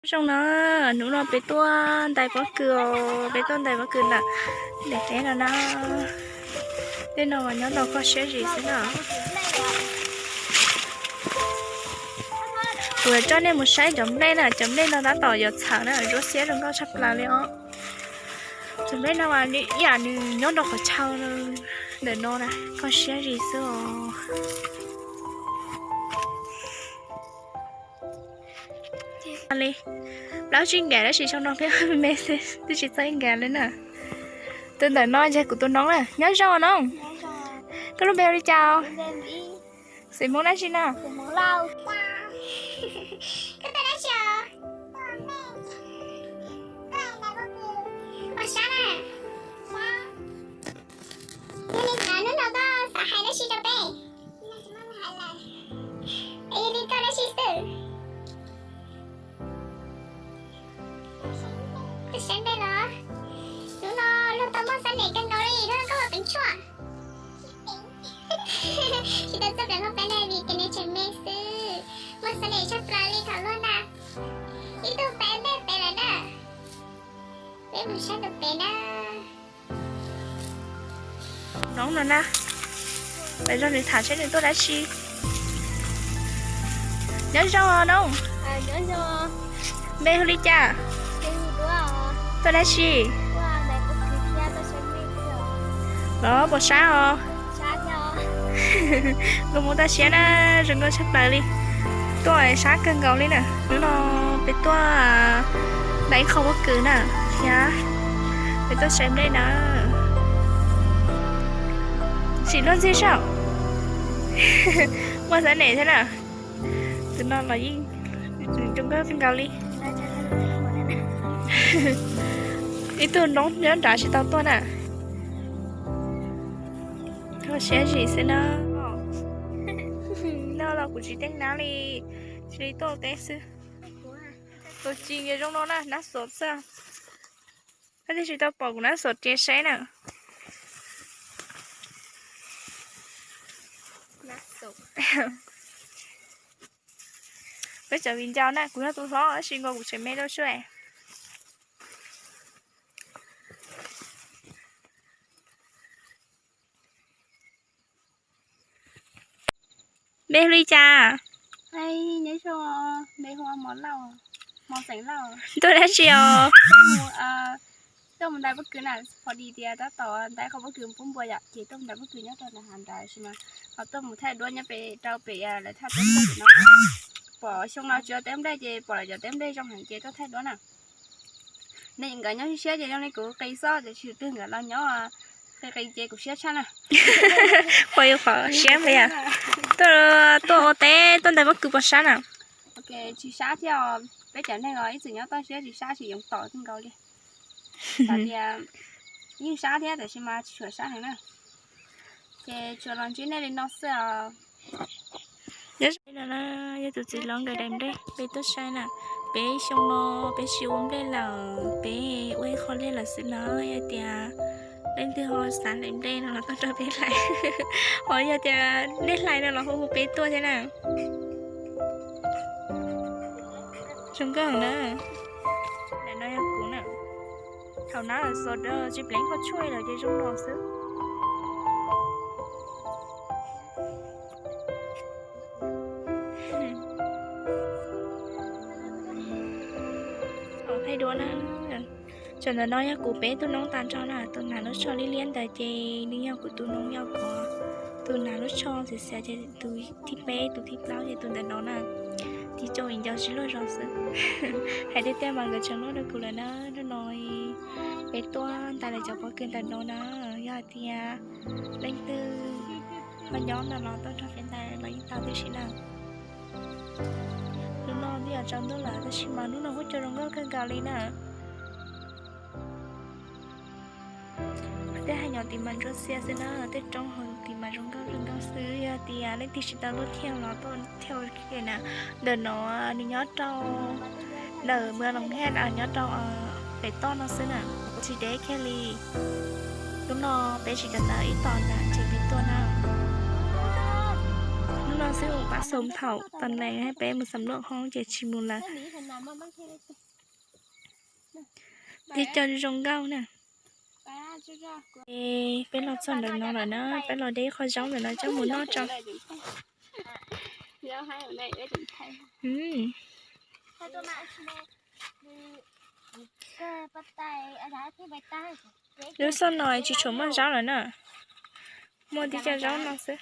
Zoo no, hnub no peb tuaj ntais pob kws os, peb tuaj ntais pob kws ntawm daim teb no na. Tej no mas nyob rau koj siab zim xwb na. Kuv yuav coj nej mus saib cov nplej na, cov nplej no tab tom yuav txhawv na, zoo siab zoo nkauj tshaj plaws li os. Cov nplej no mas ib yam nws nyob rau qhov chaw ntawm no na, koj siab zim xwb os. Li plaub tsib nkas tab sis xyoo no peb me xwb twb tsis txog ib nkas li na. Tus ntawm no ces kuv tus noob na, nyob zoo noob. Koj lub npe hu li cas? Xeem Hmoob dab tsi na? Yog li ntawd hnub no koj xav hais dab tsi rau peb? Es yog li koj dab tsi xwb? Koj saib nplej los? Hnub no luag tau muaj xab nem kawg nkaus li, hnub no koj ua teev tshuaj. Tsis tau txog pem hauv peb na vim tias nws tseem me xwb. Muaj xab nem tshaj plaws li thaum luag na. Ib tug peb nplej pem lawm na. Peb mus saib tus pem na. Noob no na, peb zog nws tham seb nws tuaj dab tsi. Nyob zoo os noob. Npe hu li cas? Tuaj dab tsi? Los puas sab os? Nkauj Hmoob toj siab na, zoo nkauj tshaj plaws li. Tuaj sab kawg nkaus li na. Hnub no peb tuaj ntais ib qho pob kws na, thiab peb tuaj saib nplej na. Sim luag ntxig saib, muaj xab nem thiab na. Tus no los yeej zoo nkauj kawg nkaus li. Ib tug noob nyob nrad tsis tau tuaj na. Kho siab zim xwb na. No los kuv tsis teej nab li, cia li tuaj ua teb xwb. Tus tsis zoo no na, nab xov xwb. Koj twb tsis tau pom kuv nab xov tsev saib na. Peb cov viv ncaus na, kuv yog tus hlob tab sis nkaus kuv tseem me dua tsuj. Npe hu li cas? Npe hu Mos Lauj, Mos Xeem Lauj. Tuaj dab tsi os? Tuaj mus ntais pob kws na, pom dis tias tab tom ntais qhov pob kws pub npua yom, ces tuaj mus ntais pob kws nyob rau nram hav nrad sis mas ho tuaj mus thaij duab nyob pem rau pem lawv thaj teb nplej no. Pom xyoo no tsis ua teb nplej ces pom lawv cov teb nplej zoo heev ces tuaj thaij duab na. Nej nkawd nyob siab ces zoo li kuv qis xwb, tiam sis twg nkawd los nyob qis qis ces kuv siab tshaj na. Pom yus qhov siab npab. Tuaj ua teb tuaj ntais pob kws puas sab na? Tsis sab thiab os, peb cov neeg os ib txwm nyob toj siab tsis sab tsis yoov tom kawg nkaus li. Xav tias yeej sab thiab tab sis mas tsis tshua sab heev na. Ces tsuas los ntsib nej li no xwb os. Yog tus txiv hlob nkawd daim nplej peb tuaj saib na, peb xyoo no peb tsis ua nplej lawm, peb ua ib qho liaj lawm xwb na. Yog tias leej twg ho xav daim nplej no los tuaj rau peb hlais, ho yog tias nej hlais no los hu hu peb tuaj thiab na. Zoo nkauj na. Daim no yog kuv na. Thaum nab xov tsis pleev qhov tshuaj lawm ces zoo no xwb. Thaij duab na. Tsam ntawm no yog kuv peb tug noob tas nrho na, tus hnav lub tsho liab liab ntawd ces nws yog kuv tus noob yau kov, tus hnav lub tsho xiav xiav ces tus thib peb, tus thib plaub ces tus ntawm no na. Tiv tsoo viv ncaus tsis luaj zog xwb. Hais tiag tiag mas nkawd tseem luaj rau kuv lawm na. Hnub no peb tuaj ntais lawv cov pob kws ntawm no na. Yog hais tias leej twg ho nyob ntawm no tuaj nrog peb ntais los yeej tau tib si na. Hnub no twb yuav tsaus ntuj lawm tab sis mas hnub no kuj cua zoo nkauj kawg nkaus li na. Tej hav nyom tim mas ntsuab xiab xwb na, tej roob hauv tim mas zoo nkauj zoo nkauj xwb. Yog tias leej twg tsis tau tuaj thiaj los tuaj thiaj na. Ntawm no nws nyob rau ntawm Mws Loos Hej, nyob rau pem toj no xwb na, tsis deb kiag li. Hnub no peb tsis kam tau ib tom ntag ces peb tuaj na. Hnub no xwb mus pab xoo thaum tag nees peb mus xam luaj hoob ces tsis mus lawm. Tib co zoo nkauj na. Peb los txog ntawm no lawm na, peb los de ib qho zaub ntawm no coj mus noj tso. Lub xyoo no tsis tshua muaj zaub lawm na, muaj tib co zaub no xwb.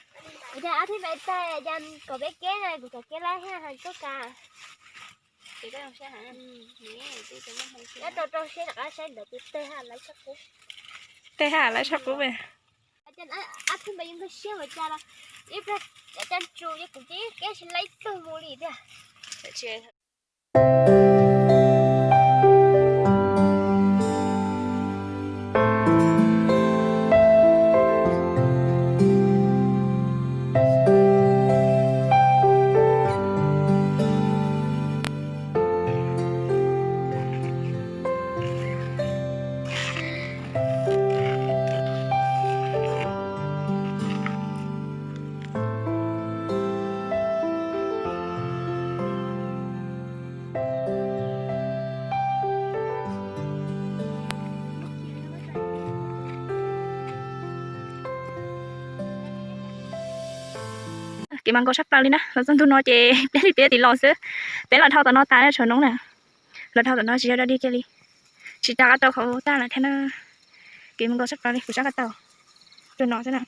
Tej ha lawv tshaj qub. Kev mas nkaus tshaj plaws li na, los txog ntu no ces pliab li pliab tim los xwb. Peb los dhau tom no tas na, tshav noob na. Los dhau tom no tsis yog dog dig kiag li, tsis rov qab tau qhov tag lawm thiab na. Kev mas nkaus tshaj plaws li, kuv rov qab tau rau no xwb na.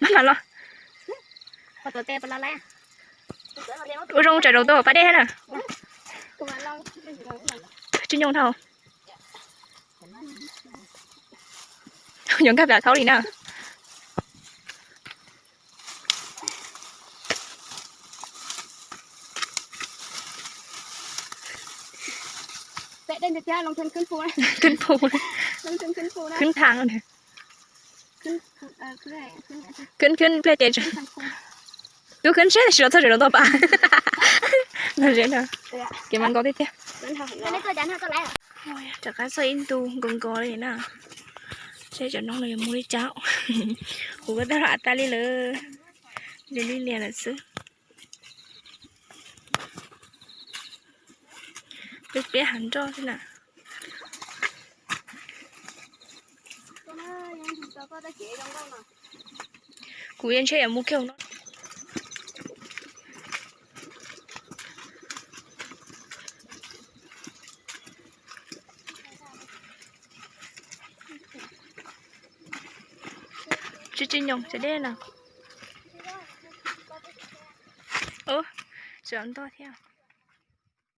Maj mam los. Ua zoo tsam zaum tuaj pas dej thiab na. Tsis nyoo dhau. Yuav nkag pem khaub li na. Khwb phu, khwb thang, khwb khwb pliag ces twb khwb seb tsis los txog tseem los tau pas. Kev mas nkaus tiag tiag. Rov qab txog ib ntu nkaus nkaus li na. Seb cov noob no yuav mus li cas. Kuv kuj tab tom tas li lawm, li lias lawm xwb. Peb peb hav nroj xwb na. Kuv yeej ntshe yuav mus kiag no. Tsis tsis nyoos cov dej no. Ub, tsis ntog thiab.